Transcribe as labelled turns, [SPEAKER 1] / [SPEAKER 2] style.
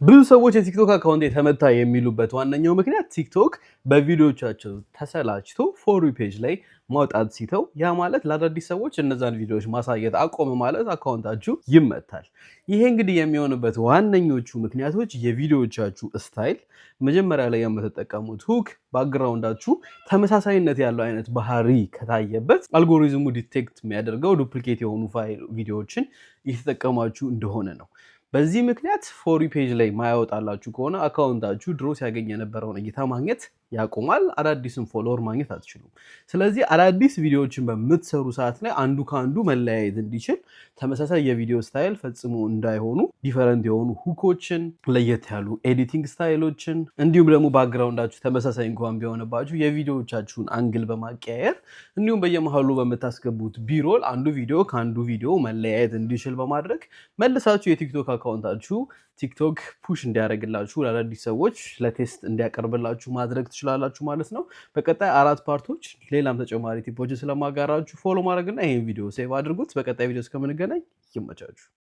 [SPEAKER 1] ብዙ ሰዎች የቲክቶክ account የተመታ የሚሉበት ዋነኛው ምክንያት ቲክቶክ በቪዲዮቻቸው ተሰላችቶ for you page ላይ ማውጣት ሲተው፣ ያ ማለት ለአዳዲስ ሰዎች እነዛን ቪዲዮዎች ማሳየት አቆመ ማለት account ኣችሁ ይመታል። ይሄ እንግዲህ የሚሆንበት ዋነኞቹ ምክንያቶች የቪዲዮዎቻችሁ style፣ መጀመሪያ ላይ የምትጠቀሙት hook፣ background ኣችሁ ተመሳሳይነት ያለው አይነት ባህሪ ከታየበት algorithm ኡ detect የሚያደርገው duplicate የሆኑ ፋይል ቪዲዮዎችን እየተጠቀማችሁ እንደሆነ ነው። በዚህ ምክንያት for you page ላይ ማያወጣላችሁ ከሆነ account ኣችሁ ድሮ ሲያገኝ የነበረውን እይታ ማግኘት ያቆማል። አዳዲስን follower ማግኘት አትችሉም። ስለዚህ አዳዲስ ቪዲዮዎችን በምትሰሩ ሰዓት ላይ አንዱ ከአንዱ መለያየት እንዲችል ተመሳሳይ የቪዲዮ style ፈጽሞ እንዳይሆኑ different የሆኑ hook ኦችን፣ ለየት ያሉ editing style ኦችን እንዲሁም ደግሞ background ኣችሁ ተመሳሳይ እንኳን ቢሆንባችሁ የቪዲዮዎቻችሁን angle በማቀያየር እንዲሁም በየመሃሉ በምታስገቡት B-roll አንዱ ቪዲዮ ከአንዱ ቪዲዮ መለያየት እንዲችል በማድረግ መልሳችሁ የቲክቶክ account ኣችሁ ቲክቶክ push እንዲያደርግላችሁ፣ ለአዳዲስ ሰዎች ለ test እንዲያቀርብላችሁ ማድረግ ትችላላችሁ ማለት ነው። በቀጣይ አራት part ኦች ሌላም ተጨማሪ tip ኦችን ስለማጋራችሁ follow ማድረግና ይህን ቪዲዮ save አድርጉት። በቀጣይ ቪዲዮ እስከምንገናኝ ይመቻችሁ።